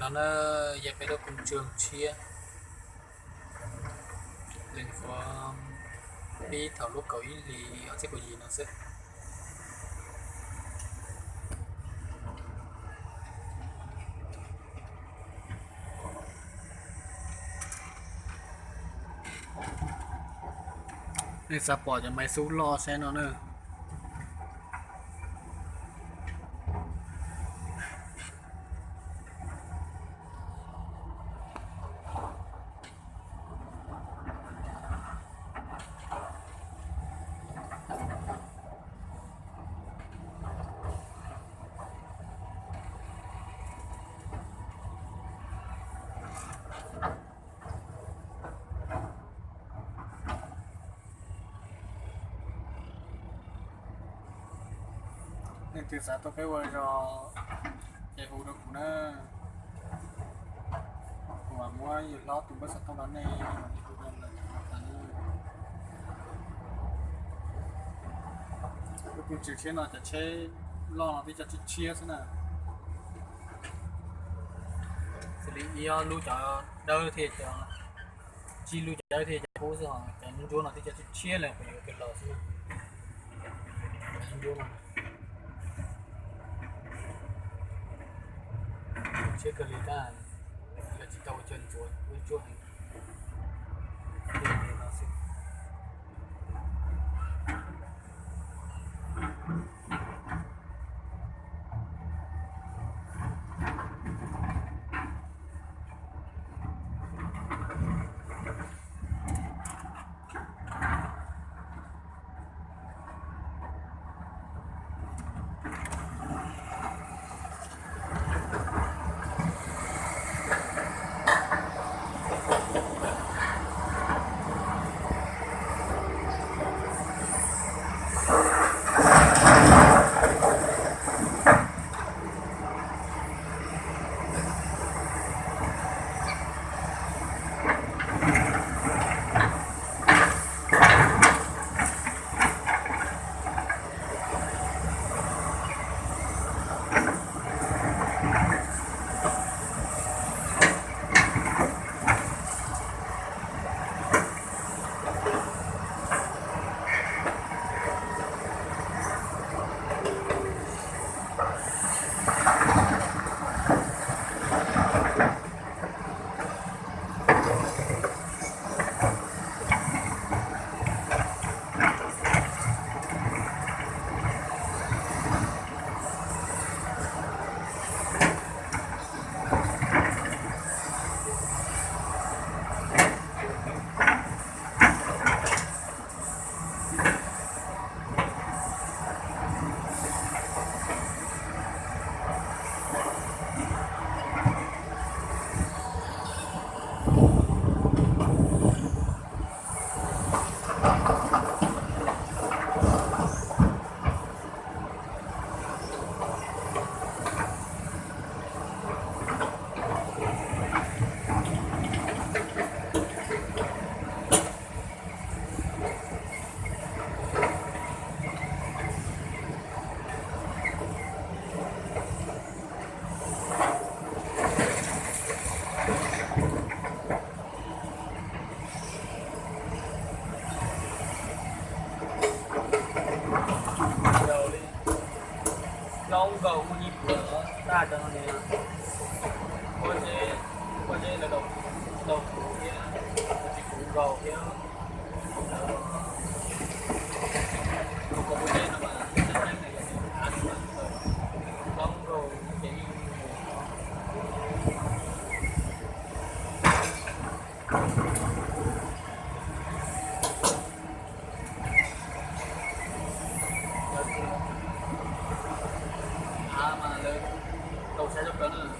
No na, yog peb lub koom tsoom tshiab, leej qhuav pib thaum lub kaum ib hlis ob txhiab kaum yim no xwb. Nej xav pom cov maiv xub loj saib no na. Leej twg xav tuaj peb ua zog ces hu rau kuv na, kuv mam muab yawg hlob tus npawb xov tooj rau nej, hu rau lawm. Lub koom tsoom tshiab no cov tsheb loj no twb cov tshiab tshiab xwb na. Xws li ib ob lub cov dawb thiab cov, tsib lub cov dawb thiab cov qub xwb, ho cov ntsuab no twb cov tshiab tshiab lawm, kuv yuav tus laus xwb na. Cov ntsuab no tshiab kawg li tab sis tsis tau ua chaw ntxuav, ua ntsuab heev. Plaub nkaus muaj ib puas tag cov no ne. Ua zeb, ua zeb lawv daus kuv thiab, tsis kuv nkaus thiab. Ua zeb no mas plaub nkaus ces av mas lawv tau saib zoo kawg na.